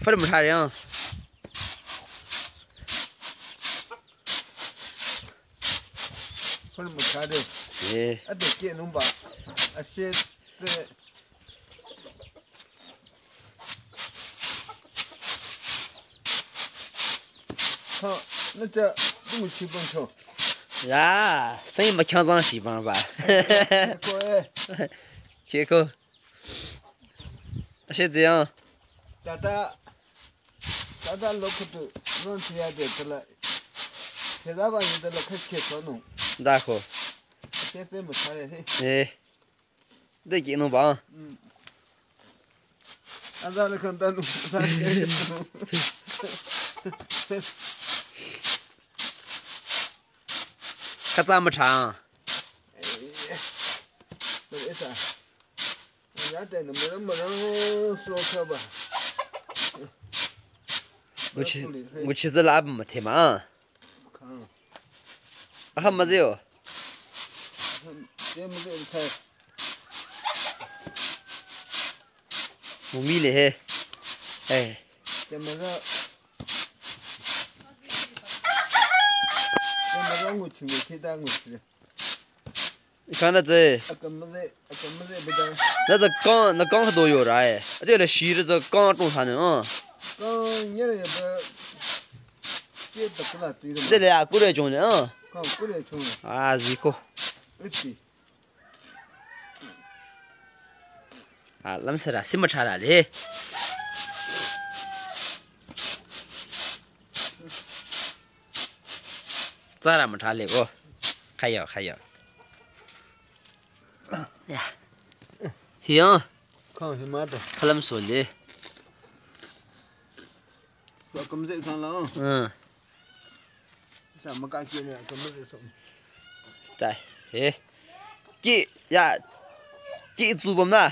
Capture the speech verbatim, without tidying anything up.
Far müthare ang. Far müthare. Eh. Ade ke numba. Ashe te. Ha, na cha, tu chi bang cho. Ya, sai ma khyang zang shi bang ba. Ko eh. Ke ko. Ashe ziyang. Tata, tata lo kutu, non siya de tala. Tela ba ni tala khe khe to no. Da ko. Ashe te müthare he. Eh. De ki no ba. Aza le kan ta no. Ka za mu cha. Esa. Ya de no mürang mürang so ka ba. Nguchi, nguchi zela abu ma te ma. Kang. Aha, müzeo. Te müzeo te. Mümile he. Eh. Te müzeo. Te müzeo nguchi nguchi da nguchi. Kana ze. Aka müze, aka müze bida. Na ze kang, na kang do yo ra e. Ade le shi re ze kang tong sa ne a. Kang nyere ya ba. Ke ta kula ti re. Ze le a kure chong ne a. Kang kure chong. A zi ko. Iti. A lam sara sima cha ra le. Tsara müthale ko. Khayo, khayo. Ya. Hiya. Kang hima da. Khalam so le. Ko kam ze kang la. Hmm. Sa ma ka ke le kam ze so. Tai. He. Ki ya. Ki zu bom na.